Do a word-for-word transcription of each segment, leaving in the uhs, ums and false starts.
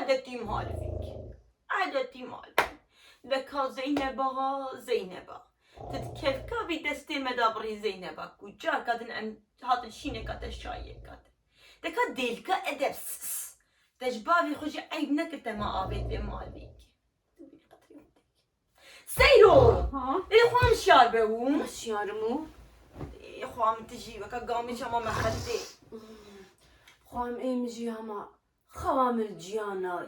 Edetî malvîk. Edetî malvîk. Deka Zeyneba, Zeyneba. Tu di kevka vî destê me de birî Zeyneba ku carka din em hatin şîneka te şayiyeka te. Deka dêlka edepsiz. Te ji bavê xwe jî eyb nekir te me avêt vê malvîkê. Seyro! Ha? Ê xwe min şiyar be û. Nasıl şiyarım o? Ê xwe min tu jî weke gamê çama me xeltê. Xwe min ê min jî hema xewa min ciyana.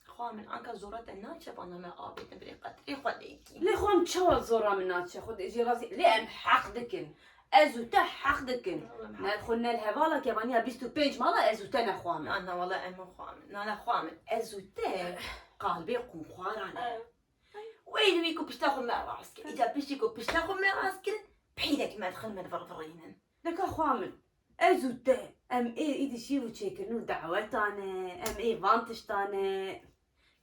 Xwe min anka zora te naçe bana me avêtin birê qetrê xwe lêkî. Lê xwe min çawa zora min naçe xwe dê jî razî. Lê em heq dikin. Ez û te heq dikin. Wala em Ne heq xwe ne li hevala kevaniya bîst û pênc mala ez û te ne xwe min. Na, na, wala em xwe min. Na, na, xwe min. Ez û te qalbê qûnxwaran e. Wê li wî ku pişta xwe me rast kir. Îca piştî ku pişta xwe me rast kirin, pîrek me dixin me divirvirînin. Deka xwe min. Ez û te, em ê îdî şîv û çêkirin û dawetan e, em ê van tiştan e.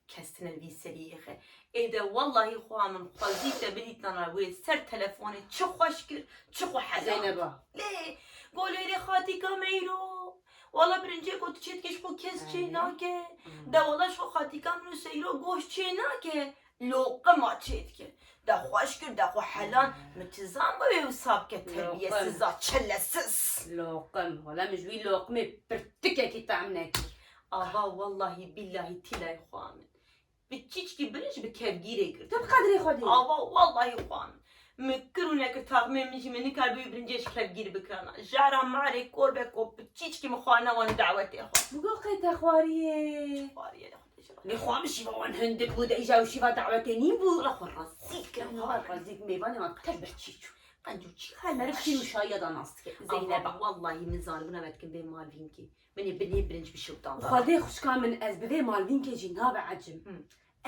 Kes tine li vî seriyê xe. Ê de wellahî xwe min xwezî te bidîtana wê ser telefonê çi xweş kir, çi xwe hezan. Zeyneba. Lê, golê lê xatîka meyro. Wala birincê ku tu çê dikî ji xwe kes çê Aynen. nake. Hmm. De wala ji xwe xatîka min û Seyro goş çê nake. Loqima çê dike. De xweş kir, de xwe helan. Min çi zan bi wê wisa bike terbiyesiz a, çelesiz. Loqim. Wala min ji wî loqimê pirtikekî tam nekir. Ava wallahî billahî tîlay xwe min. Bi çîçkî birinc bi kevgîrê kir. Tu bi qedrê xwe dî. Ava wallahî xwe min. Min kir û nekir taxmê min jî min nikar bi wî birincê ji kevgîr bikirana. Jara marê kor be ko bi çîçkî min xwarina wan û dawetê xwe. Bi go qey te xwariyê. Xwariyê de xwe Lê xwe min şîva wan hindik bû, de îja û şîva dawetê nîn bû. Wala xwe rezîl kir, Wala xwe xwe rezîl kir. Mêvanê wan qet bir çî çû. Qenc û çî. Her meriv şîr û şahiya da nas dike. Zeyneba. Wallahî min zanibûna me dikin vê malvînkê. Min ê binê birinc bişewtan da. Xwedê xwişka min ez bi vê malvînkê jî nabe ecim. Hı.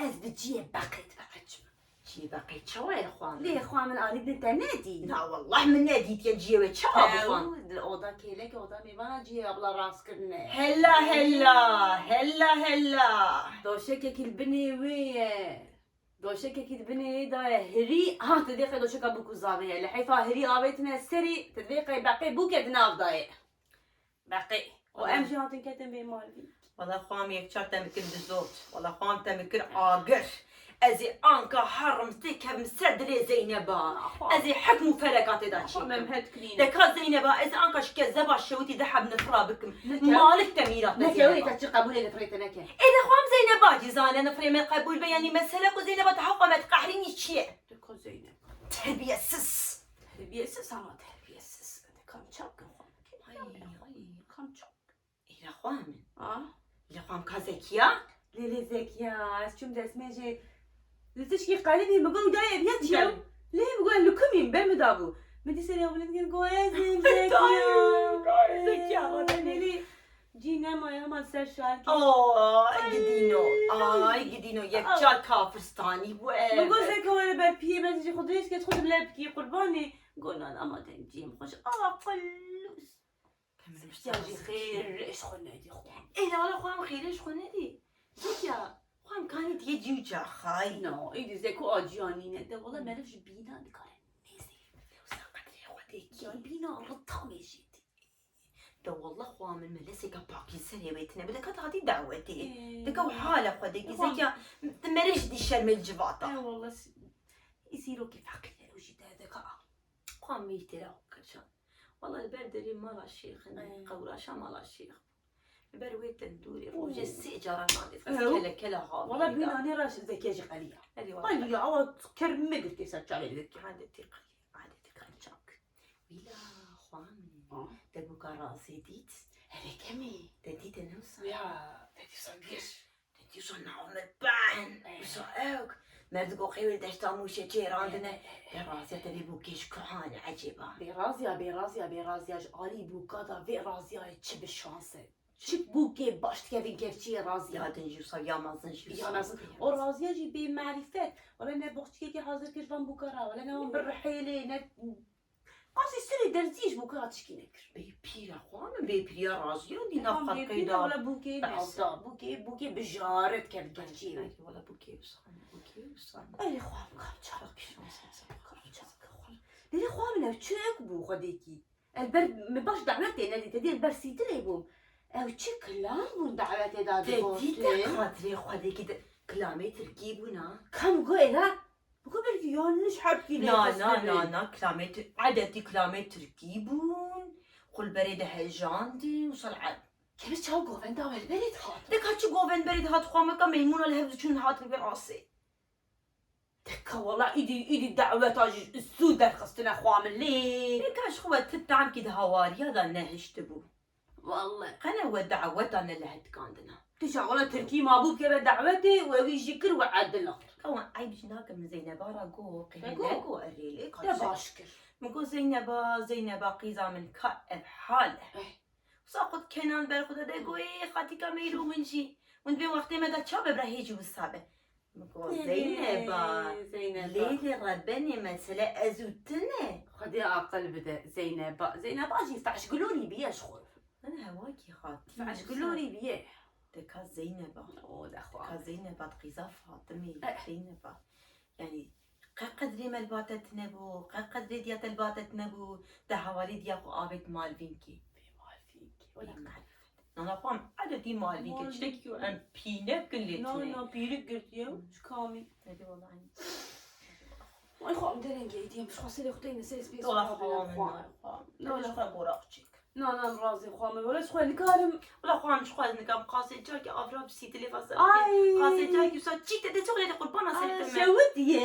Ez bi ciyê beqê dibe ecim. Ciyê beqê çawa ye xwe min? Lê xwe min alî din te nedî. Na wallah min nedîtiye ciyê wê çawa bixwan. Di oda kêlekê oda mêvana ciyê abla rast kirine. Hella hella, hella hella. Doşekekî li binê wê ye. Doşekekî li binê wê daye hirî. Ha, tu dê qey doşeka bûk û zavê ye. Li heyfa hirî avêtine serî, tu dê qey beqê bûke di nav daye. Beqê. Û em jî hatin ketin vê malvî. Wala xwe em yekçar te min kir bizot. Wala xwe em te min kir agir. Ez ê anka herim tê kevim ser dilê Zeyneba. Ez ê hikm û feleka tê da çêkim. Deka Zeyneba, ez ê anka ji kezeba şewitî di heb nifra bikim. Malik te mîra te Zeyneba. Te çi qebûlê nifrê te neke. Ê de xwe em Zeyneba jî zane nifrê me qebûl be, yanî mesele ku Zeyneba te heqwa me diqehrînî çi ye? Deka Zeyneba. Terbiyesiz. Terbiyesiz ama terbiyesiz. Deka em çav kim xwe. Ay, ay. Kam çav. Îla xwe min. A? Îla xwe min ka Zekiya? Lê lê Zekiya, ez çûm destmêjê. Li tişkî qelibî min got, dayê, ev ya çi ye? Lê min got, li ku mîm, ber min dabû. Min dîsa ya bilind kir, got, ez im Zekiya. Dayê, Zekiya, Lê lê cî nemaye, hema ser şarkî. Ay gidîno, ay gidîno, yekcar kafirstanî bû ev. Min got, Zekiya, were ber piyê, min dîsa xwe dirêj kir, xwe di lepkî qurbanê. Got, nan, ama dem cîm xweş. A, qulûs. Pistiya jî xêr ji xwe nedî xwe. Ê, lala xwe em xêrê ji xwe nedî. Zekiya, xwe em kanî diye cî û caxay. No, êdî Zeko a ciya nîne. De wala meriv ji bîna dikare nêzê. Wisa qedrê xwe dê kî. Ya bîna rita mê jî dî. De wala xwe min melesêka pakî serê wê tine. Bi deka hatî dawetê. Ê. Deka hala xwe dê kî. Zekiya, tu meriv jî dî şermê li civata. Ê, wala s-, îsîrokê feqîr e, ew jî derdeka a. Xwe mîtêra xwe kirşan. Wala li ber derê mala şêx in, Ey. qewraşa mala şêx bû. Li ber wê tendûrê rojê Û. sê caran nanê dixist, Ew. kele kele havî Wala da. bî nanê ra Zekiya jî qeliya. Erê wala. Qeliya, awa ker me girtê ser çavê li Zekiya. Adetî qelî, adetî qelî çak. Wîla xwe min. Ah. Te bûka razê dît? Erê kemî. Te dît te newsa? Ya, te dîsa gir. Dîsa navme ben. Eh. Dîsa ewk. Merdigo xêwê deşta Mûşê çêrandine. Eh, eh, eh. De raziya te vê bûkê ji kuhan e, ecêba. Bê raziya, bê raziya, bê raziya ji alî bûka da vê raziyayê çi bi şans e. Çi bûkê baş dikevin kevçiyê raziya. Ya din jî wisa ya mezin jî wisa. Ya mezin. O raziya jî bê marîfet. Wala ne boxçikekê hazir kir van bûka ra. Wala ne wan bir rihêlê, ne Qasî sirê derzî ji bo kira tişkî nekir. Bê pîra xwe min bê pîriya raziya dî nav Tam bê xelkê pîra da. wala bûkê Bes. navda, bûkê, bûkê bijaret kevin kevçiyê wê. Wala bûkê wisa, bûkê wisa. Ey xwe min kam çak. Kam çak xwe. Lê xwe min ev çi ek bû xwedêkî. Ez ber, min baş dawetê nedî, te dî ez ber sîtirê bûm. Ew çi kilam bûn dawetê da Te digotin? Dîte xatirê Xwedê ki de kilamê tirkî bûna? Kam got êra? Biko belkî yanlış hepkî Na, na, na, na, kilamê Tir-, edetî kilamê tirkî bûn. Xulberê de hejandin, wisa li Kevir çawa govenda we li berê dihat? De ka çi govend berê dihat xwe me ka meymûna li hev diçûn hatin ber asê. De ka wela îdî, îdî daweta ji sû derxistine xwe min lê. De ka ji xwe ti tamkî di hawariya da nehiştibû. Wallahî. Qene we daweta ne li hev dikandina. Tu çawa wela tirkî mabû keve dawetê we wî jî kir we edila. Ka wan eyb jî nake min Zeyneba ra got, qehî Te got? Neko erê lê ka De çi? Baş kir. Min got Zeyneba, Zeyneba qîza min ka ev hal e. Eh. Wisa xwe kenan ber xwe de got, ê xatîka meyro min jî. Hûn dibên wextê me de çawa be bira hê jî wisa be. Min got, Zeyneba, Zeyneba. Lê lê rebenê mesele ez û tu ne. Xwedê aqil bide Zeyneba. Zeyneba jî feşgilorî biye ji xwe. Min hewakî xatî. Feşgilorî biye. Deka Zeyneba. O de xwe. Deka Zeyneba, qîza Fatimê. Eh. Zeyneba. Yani, qe qedrê me li ba te tune bû, qe qedrê diya te li ba te tune bû, te hevalê diya xwe avêt Malvînkê. Bê Malvînkê, wela qe. Nana xwe em edetî Malvînkê, tiştekî ku em pînek kin lê tune. Na, na, pîrik girtiye, ji kamî. Hadi wala aynı. Ay xwe em derengê diyem, ji xwe serê xwe teyne serê spês Wala xwe xwe min, xwe. Wala xwe boraq çêk. Na, na, razê xwe me, wele ji xwe nikarim. Wala xwe em ji xwe nikarim, qasê carkî avra bi sîtilê va ser. Ay. Qasê carkî wisa çî te de çi xulê de qurbana ser te me. Şewit ye.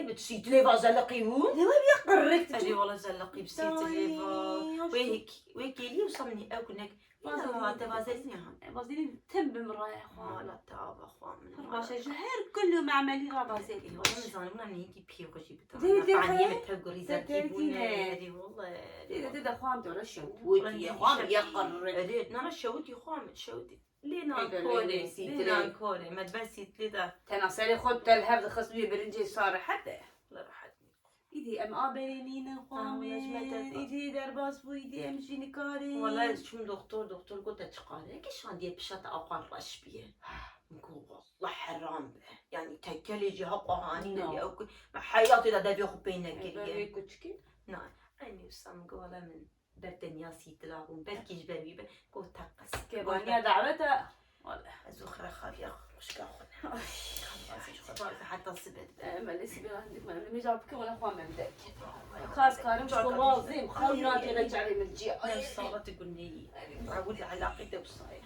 Ê, bi sîtilê va zeliqî bû. Lê we biya qirrik tu. Ê, wala zeliqî bi sîtilê va. Wê hik, wê kêlî wisa min ew kunek. Vazelîn. Te vazelîn ya. Vazelîn tim bi min raya xwe. Wala te ava xwe min. Pir baş e, ji her kul û memelî re vazelîn. Wala min zanibûna neyîkî pî xwe jî Dê, dê, Faniye dê. Me tev gurî Te zerkî tevkî bûne. Ne. Erê wallahî. Dê, dê, dê, dê, xwam dora şewit. Wala ye, xwam ye qirrik. Erê, nana şewitî xwam, şewitî. Lê nan Ey, kore, lê sîtirê. Nan kore. Me ber sîtirê da. Tena serê xwe tel hev dixist wî birincê sa rehet e. Wala rehet. Îdî em aberê nînin xwam. Wala ji me derba. Îdî derbas bû, îdî em jî nikarê. Wala ez çûm doktor, doktor got te çiqare. Eke şandiye pişa te aqan reş biye. Min got, Wala heram be. Yani tekelê jî heqa hanî ne. No. Ew ku me heyatê de devê xwe pê nekiriye. Ber wê kuçikê? Na, eynî wisa min got, wala min ber te niya sîtila bûm. Belkî ji ber wî be. Got, teqez. Kebaniya daweta. Wala. Ez û xira xaviya xwişka xwe ne. Ay. Kam bazê ji xwe bazê heta sibe dibe. Em lê sibe handik me. Em lê mêja bike wala xwe me bide. Kas karim ji xwe razim. Xew nake de çavê min ciya. Ay. Ne sala tu guneyî. Ewil elaqê te wisa ye.